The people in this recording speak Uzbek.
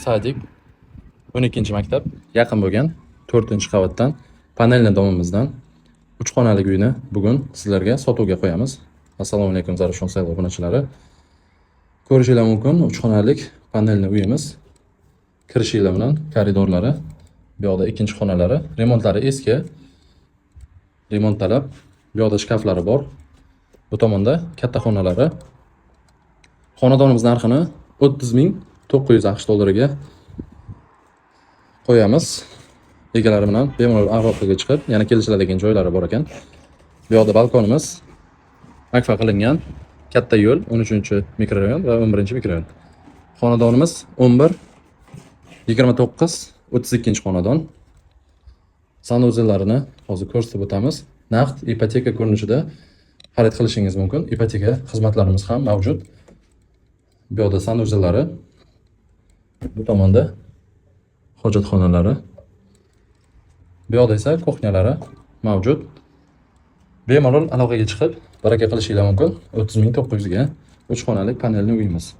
Садик, 12 maktab yaqin bo'lgan 4-qavatdan панельный дом imizdan 3 xonali uyni bugun sizlarga sotuvga qo'yamiz. Assalomu alaykum, Zarafshon Sayl obunachilari. Ko'rishinglar mumkin, 3 xonalik панельный uyimiz. Kirishinglar bilan koridorlari, bu yoqda ikkinchi xonalari, remontlari eski. Remont talab. Bu yoqda shkaflari bor. Bu tomonda katta xonalari. Xonadonimiz narxini 30 900 AQSh dollariga qo'yamiz. Egalari bilan bemalol aloqaga chiqib, yana kelishiladigan joylari bor ekan. Bu yoqda balkonimiz akfa qilingan. Katta yo'l, 13 mikrorayon va 11 mikrorayon. Xonadonimiz 11 29 32 xonadon. Санузел larini hozir ko'rsatib o'tamiz. Naqd, ipoteka ko'rinishida xarid qilishingiz mumkin. Ipoteka xizmatlarimiz ham mavjud. Bu yoqda санузел lari, bu tomonda hojatxonalari. Bu yoqda esa кухня lari mavjud. Bemalol aloqaga chiqib, baraka qilishinglar mumkin. 30 900 ga 3 xonali панельный uyimiz.